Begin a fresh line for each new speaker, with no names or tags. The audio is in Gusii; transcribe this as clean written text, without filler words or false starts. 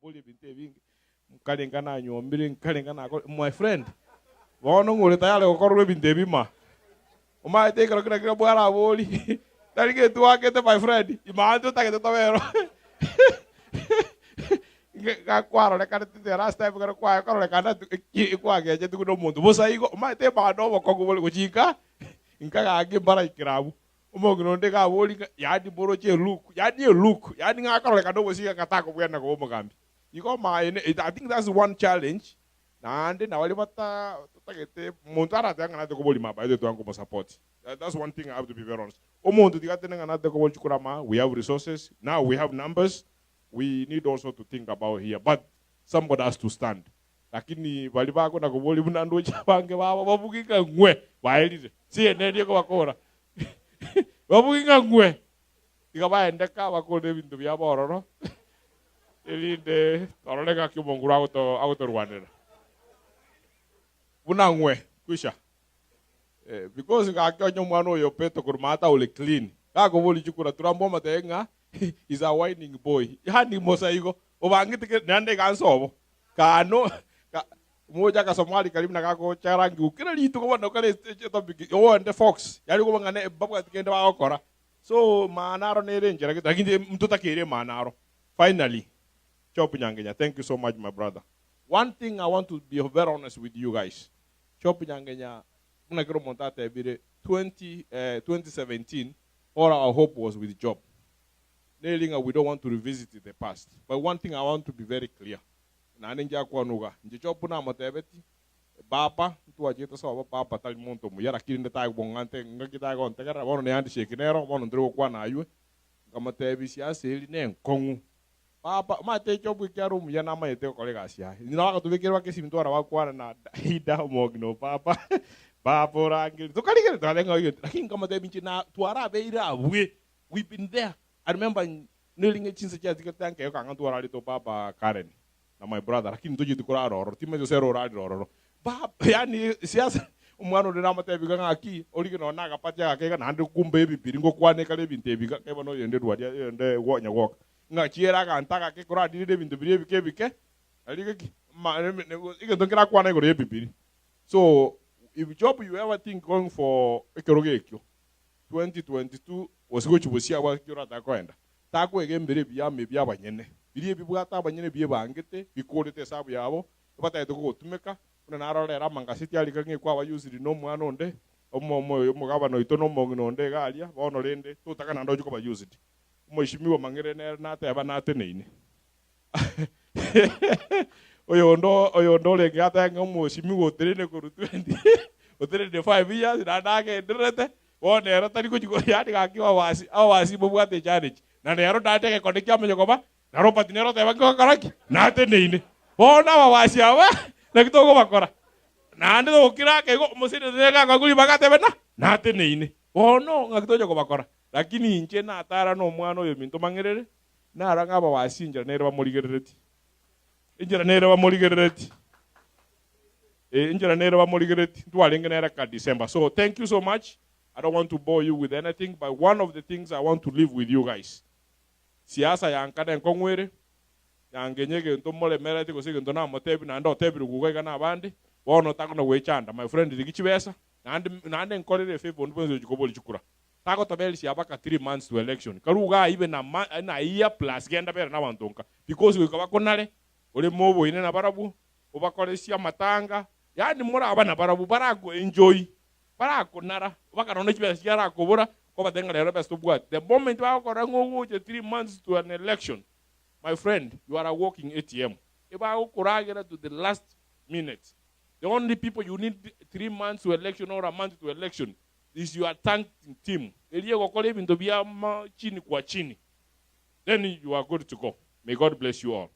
Akomboria ebinto ebinge, nkarenga nanyuomire, nkarenga nakore, my friend, bono ng'a ore tayari gokorerwa ebinto ebi ma. Omanyete ekero kera kera bwarabori, tari gento oakete my friend, imaate otagete tobe ero. Gakwarorekanete the last time ekero kwaye kororekana eki kwagecheti buna omonto bosa igo, omanyete emana obokong'u bore gochika, nka gaki mbaraikera abwo. Omong'ina onde iga abori ng'a yaani mboroche elook, yaani elook, yaani ng'a akororekana obosio iga ng'a takobwena koba omogambi. Igo omaene, I think that's one challenge, naende na baria bata totagete monto aratebe ng'a nate koborima by the way twange komosupport. That's one thing I have to be very honest. Omonto tiga atene ng'a nate kobori chikurama, we have resources, now we have numbers, we need also to think about here, but somebody has to stand. Lakini baria bakona koboria buna ndoche abange babo babuge ng'a ng'we baerire, sieneni ekobakora babuge ng'a ng'we, tiga baende ka bakore ebinto biabo ororo, erinde torore ng'aki omonguru agoto agotorwanera. Buna ng'we kwisha. Eh, because gaki onye omwana oyo Peto korwa maata ore clean, gakoboria chikura turambe omotebie ng'a is a whining boy, yaani mosa igo, obangete ke naende iga nsobo. Kano ka mocha akasomari karia buna gagocharangiwa kera rituko bono kare etopic oende fox yari koba ng'a ne mbabwati kende bagokora. So maana aro nere enchera gete lakini ntotakeire maana aro. Finally, Job Nyangenya thank you so much my brother. One thing I want to be very honest with you guys, Job Nyangenya buna kera omonto atebire 20 2017 all our hope was with Job. Neri ng'a we don't want to revisit the past but one thing I want to be very clear naende ngiakwana iga, inche Job namotebeti, Baba, ntwachete sobo, baba tari monto omuya lakini rende tagbong'ante ngaki tagontegerera, bono ne handshake nero, bono ntari gokwana aywe, nkamotebia siasa eri nenkong'u, baba, omanyete Job ekiagera omuya namanyete gokora egasi yaye, inche nabo agatobekera baka esimi twara bakwana na Ida omong'ina o baba, baba orangerie, tokarigereria tokareba ng'a egento, lakini nkamotebia inche na twarabeire abwe. We've been there. I remember neringe chinsa chiatigarete anke ekanga ntwararete o baba Karen na my brother lakini ntochieti korara ororo timanyeti gose ere orarire ororo. Baba yaani siasa omwana onde namotebi iga ng'aki orige nonye na agapati agake iga naende kumbe ebibiri ngokwana ekare ebinto ebi iga keba noyonde rwaria oyonde gonya goka ng'aki ere aganto agake koradirire ebinto biria ebike ebike nari gaki ma egento nkerakwana igoro ya ebibiri. So if job you ever think going for ekerogo ekio 2022 gose gochia bosio abwo ake oratake koenda, takwegembera ebiama ebi abanyene, biria ebibwate abanyene biebangete, bikorete esabu yabo, ebatagete kogotumeka, buna narora ere amangaseti arika ng'a ekwaba Yusiri na omwana onde, omo omo omogabana oito na omong'ina onde iga aria, bono rende totaka naende oche koba used. Omoishimiwa Mang'ere nere nateba nateneine. Oyonde oyonde orenge atebe ng'a omoshimiwa oteneine korwa 20 oteneine 5 years naende agendererete, Bono ero tari gochia ko yaani gaki ababasi ababasi mbobwate echallenge. Na rero naende egekone kiamanya koba, na Robert nere oteba ngokora ki? Nateneine. Bono ababasi aba naki tokobakora? Naende togokira ake igo omoseneta nere gakoigwa ribaga atebe na nateneine. Bono ng'aki tocha kobakora? Lakini inche natara na omwana oyominto mang'erere, nara ng'a ababasi enchera nere bamorigerereti. Enchera nere bamorigerereti. Eh, enchera nere bamorigereti, ntwarenge nere ka December. So thank you so much. I don't want to bore you with anything, but one of the things I want to leave with you guys. Siasa yanka nenkong'u ere, yangenye egento moremereti gose egento namotebi naende otebire guga iga nabande, bono takona goechanda. My friend rigia chibesa, naende naende nkorere efavor onde bwensi ochi koboria chikura. Tagotoberisia baka 3 months to election. Karue igaa ibe na ma na year plus genda bera nabanto nka. Because goika bakonare, oreme oboine nabarabwo, obakoresie amatanga, yaani more abana barabwo barako enjoy, barakonara, mpaka nonya chibesa chiarakobora, kobatebia ng'a rero ebesa tobwati. The moment bagokora ng'a ogocha 3 months to an election, my friend, you are a walking ATM. Ebagokoragera to the last minute. The only people you need 3 months to election or a month to election is your tank team. Eria egokora ebinto bia chini kwa chini. Then you are good to go. May God bless you all.